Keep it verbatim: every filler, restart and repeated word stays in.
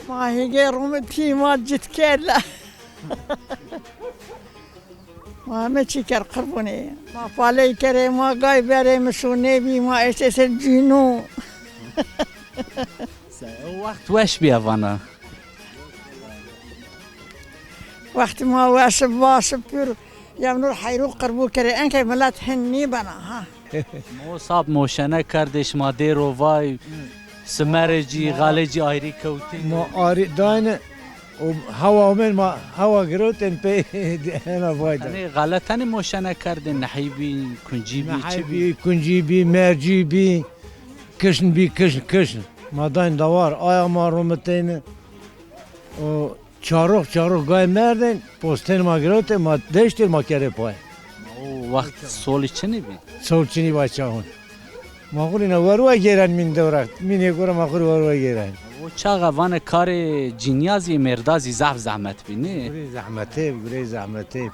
Ma hêgê rumitî ma cit kerd la. Ma heme çî kerd qurbûnê. Ma paley kerê, ma gay berê, mi şû nêbî, ma eştê ser cînû. Se, o wext weş bîya vana. Wextî ma weş ib, baş ib, pür. Yew nur heyrû qirbû kerê, enkey milet hin nîbena ha. Mo sab moşene kerdê, şima dêro vay, simerê cî, xalê cî ayrî kewtê. Ma arî dayne û hewa omên ma hewa girewtên pey hena vay da. Tenê xale tenê moşene kerdê, nehî bî, kuncî bî, çi bî? Nehî bî, kuncî bî, mercî bî, kişn bî, kişn, kişn. Ma dayn dawar, aya ma rumiteyne. O çarux, çarux gay merdên, postên ma girewtê, ma deştêr ma kerê pay. O wext solî çinî bî? Sol çinî vay çaxun. Ma xwu rîna werwa gêren mîn dewra. Mînê gora ma xwu rî werwa gêren. O çaxa vanê karê cînîya zî mêrda zî zaf zehmet bî, nê? Gurê zehmetê, gurê zehmetê.